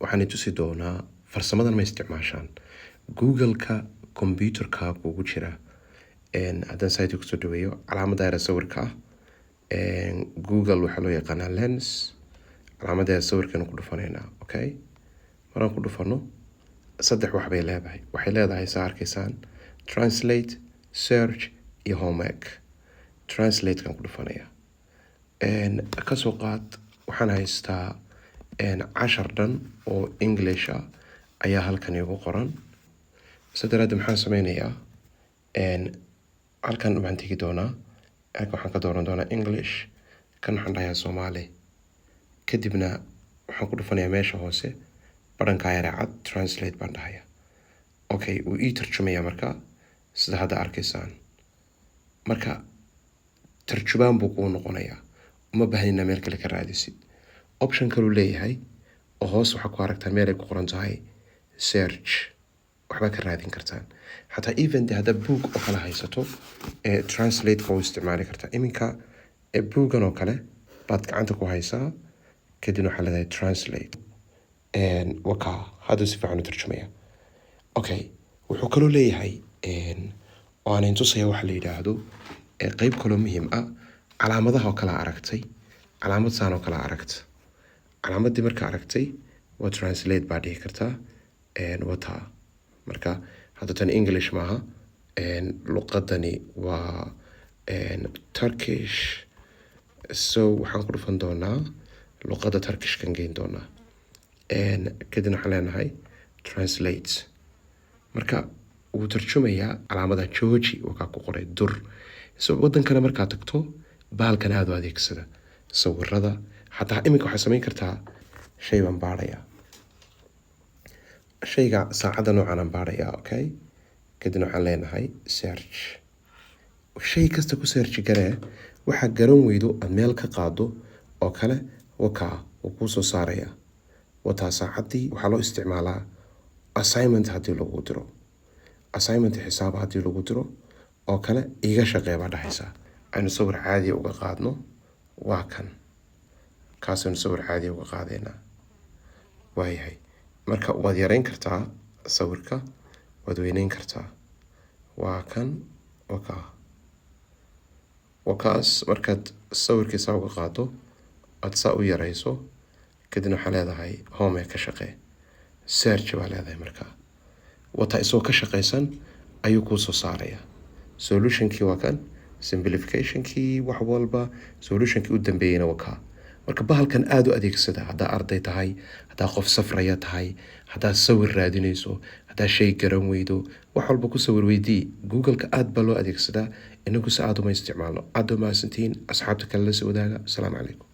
Waxaan i tusi doonaa farsamadan ma isticmaashaan Google-ka computerka kugu jira. Haddaan site kusoo dhaweeyo, calaamadda yara sawirka ah, Google waxaa loo yaqaanaa Lens. Calaamadda yara sawirkanu ku dhufanaynaa. Okay, maraan ku dhufano, saddex wax bay leedahay. Waxay leedahay, saa arkaysaan, translate, search iyo homework. Translate-kan ku dhufanaya. Kasoo qaad waxaan haystaa cashar dhan oo English ah ayaa halkan iigu qoran. Sa daraaddeed maxaan sameynayaa? Halkan waxaan tegi doonaa, halkan waxaan ka dooran doonaa English, kan waxaan dhahayaa Soomaali. Kadibna waxaan ku dhufanayaa meesha hoose badhankaa yare cad, translate baan dhahayaa. Okay, wuu ii tarjumaya. Marka sida hadda arkaysaan, marka tarjubaan buu kuu noqonayaa. Uma baahnina meel kale ka raadisid. Option kaluu leeyahay oo hoos waxaa ku aragtaa meel ay ku qoran tahay search. Waxbaa ka raadin kartaan xataa, even de haddaa book oo kale haysato, translate-ka u isticmaali kartaa. Iminka buuggan oo kale baad gacanta ku haysaa, kadibna waxaa leedahay translate. Waka hadduu si fiican u tarjumaya. Okay, wuxuu kaloo leeyahay oo aan intusaya waxa la yidhaahdo qeyb kaloo muhiim ah. Calaamadaha oo kale aragtay, calaamad saan oo kale aragta, calaamadii marka aragtay waa translate baa dhihi kartaa. Wataa marka hadda tan English maaha, luqadani waa Turkish. So waxaan ku dhufan doonaa luqadda Turkishkan geyn doonaa. Kadibna waxaan leenahay translate. Marka wuu tarjumayaa. Calaamada jooji wakaa ku qoray dur. So waddan kale markaad tagto, bahalkan aada u adeegsada, sawirada xataa. Iminka waxaad samayn kartaa, shay baan baarayaa, shayga saacadda noocan aan baarayaa. Okay, kadibna waxaan leenahay search. Shay kasta ku search garee. Waxaa garan weydo aad meel ka qaado oo kale, wakaa wuu kuu soo saarayaa. Wataa saacaddii. Waxaa loo isticmaalaa assignment haddii lagu diro, assignment xisaaba haddii lagu diro oo kale, iga shaqee baa dhahaysaa. Aynu sawir caadiya uga qaadno. Waa kan, kaasaynu sawir caadiya uga qaadaynaa. Waayahay, marka waad yareyn kartaa sawirka, waad weyneyn kartaa. Waa kan, wakaa, wakaas. Markaad sawirkiisa uga qaado, aad saa u yareyso, kadibna waxaa leedahay home ka shaqee, search baa leedahay. Markaa wataa isagoo ka shaqeysan ayuu kuu soo saarayaa. Solutionkii waa kan, simplificationkii, wax walba, solutionkii u dambeeyeyna waa kaa. Marka bahalkan aada u adeegsada haddaa arday tahay, haddaa qof safraya tahay, haddaa sawir raadinayso, haddaa shay garan weydo, wax walba ku sawir weydii. Google-ka aada baa loo adeegsadaa, inaguse aada uma isticmaalno. Aada u mahadsantihiin. Asxaabta kale la soo wadaaga. Asalaamu calaykum.